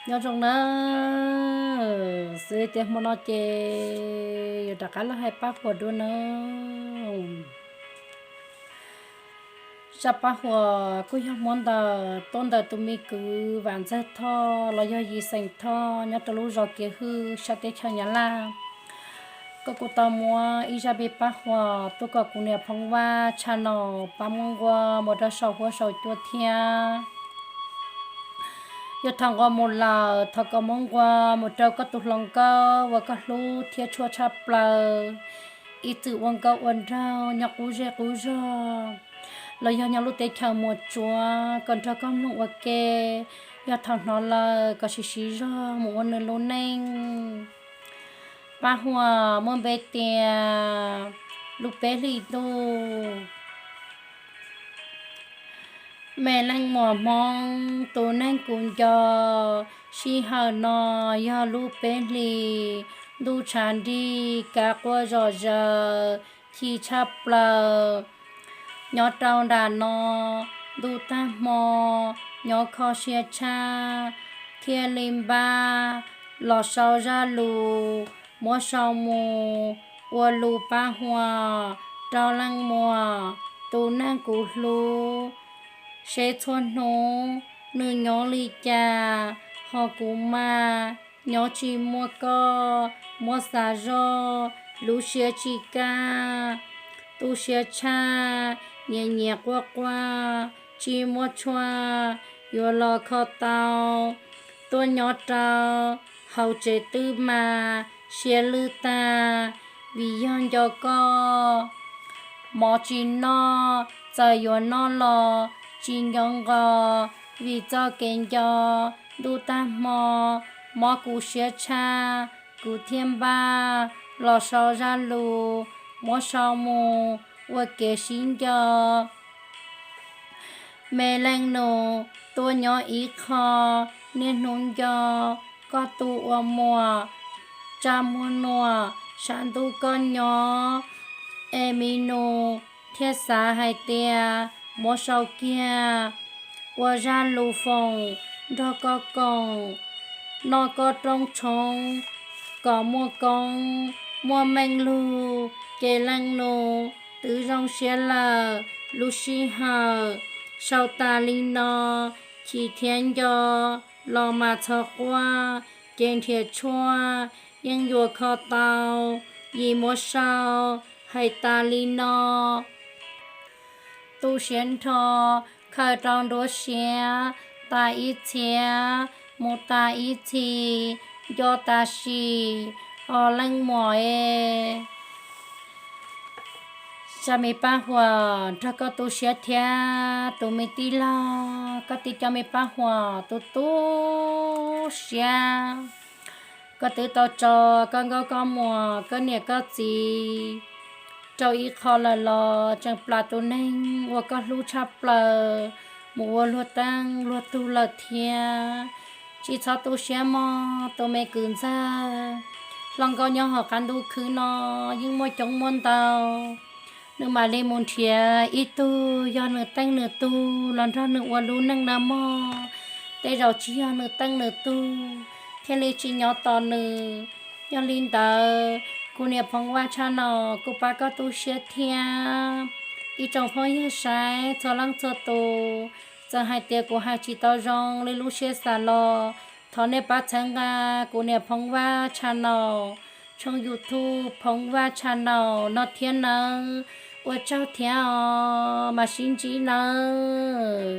Nyob zoo nawb, xws li tias hmo no ces yuav rov qab los hais pab huam dua nawb. Zaj pab huam kuj yog muab ntawm tuaj ntawm tus me kwv Vam Ntxawg Thoj los yog Yim Xeem Thoj nyob rau lub zos Kiav Hwj sab teb chaws Nyab Laj. Koj kuj tau muab ib zaj me pab huam tuaj kom kuv niam Phoov Vaj channel pab muab nqua mus rau saum huab saum cua thiab. Yog thaum nqua mus lawm thov kom muab nqua mus rau koj tus hluas nkauj uas koj hlub thiab tshua tshaj plaws, ib txwm ua nkauj ua nraug nyob qub zej qub zog, los yog nyob lub teb chaws Muas Tsuav kom nrog koj mloog ua ke. Yog thaum hnov lawm kom siv siv zog mus ua nws lub neej. Pab huam muaj npe tias Lub Peb Hlis Ntuj. Me leej muam Hmoob tus neeg kuv nco, sij hawm no yog lub peb hlis, ntuj tshav nrig kav quaj zom zaws, chim tshaj plaws. Nyob rau nram no ntuj tag hmo, nyob kho siab tshaj, thiaj li npaj los sau zaj lus muab sau mus ua lus pab huam rau leej muam tus neeg kuv hlub, seb txhua hnub nws nyob li cas, ho kuv mas nyob tsis muaj koj, muab xav zoj lub siab tsis kaj, tu siab tshaj, nyias nyias quaj quaj, tsis muaj tshuaj yuav los kho tau. Tuaj nyob rau hauv tsev twb mas siab lwj tag, vim yog nco koj. Mov tsis noj, txawm yuav noj los tsis nco nqos, vim txoj kev nco ntuj tag hmo mob kuv siab tshaj, kuv thiaj npaj los sau zaj lus muab sau mus ua kev sib nco. Me leej nus tuaj nyob ib qho, niaj hnub nco koj tu ua muam, tsa muag nuam sab ntuj koj nyob, es mi nus thiaj xav hais tias muab sau kiag ua zaj lus foom nrog koj koom, noj koj rooj tshoob kom muaj koob muaj meej lug, ces leej nus twb zoo siab lawm. Lub sij hawm sau tas li no, chim thiab nco los mas txhob quaj, ces nrhiav tshuaj yeej yuav kho tau. Yim muab sau hais tas li no. Tu siab nrho khaws rau nruab siab, tas ib txhiab mus tas ib txhis, nco tas sim os leej muam es. Zaj me pab huam nrog koj tu siab thiab tus me tij laug, koj tib co me pab huam tu tu siab. Koj twb tau tso koj nkauj koj muam, koj niam koj txiv rau ib qho lawm los tseem plam tus neeg uas koj hlub tshaj plaws mus ua luag teej luag tug lawm thiab. Tsis txhob tu siab mog tus me kwv ntxawg. Hluas nkauj nyob hauv qab ntuj khwb no yeej muaj coob muaj ntau, nws mam li mus nrhiav ib tug yog nws teej nws tug los nrog nws ua lub neej na mog. Tej zaum tsis yog nws teej nws tug thiaj li tsis nyob tos nws. Yog li ntawd kuv niam Phoov Vaj tshaj no kuj pab koj tu siab thiab. Ib tsoom phooj ywg saib txhua leej txhua tus, txawm hais tias kuv hais tsis tau zoo li lub siab xav los thov nej pab txhawb nqa kuv niam Phoov Vaj tshaj no, tshooj YouTube Phoov Vaj tshaj no no thiab nawb. Ua tsaug thiab os, mam sib ntsib nawb.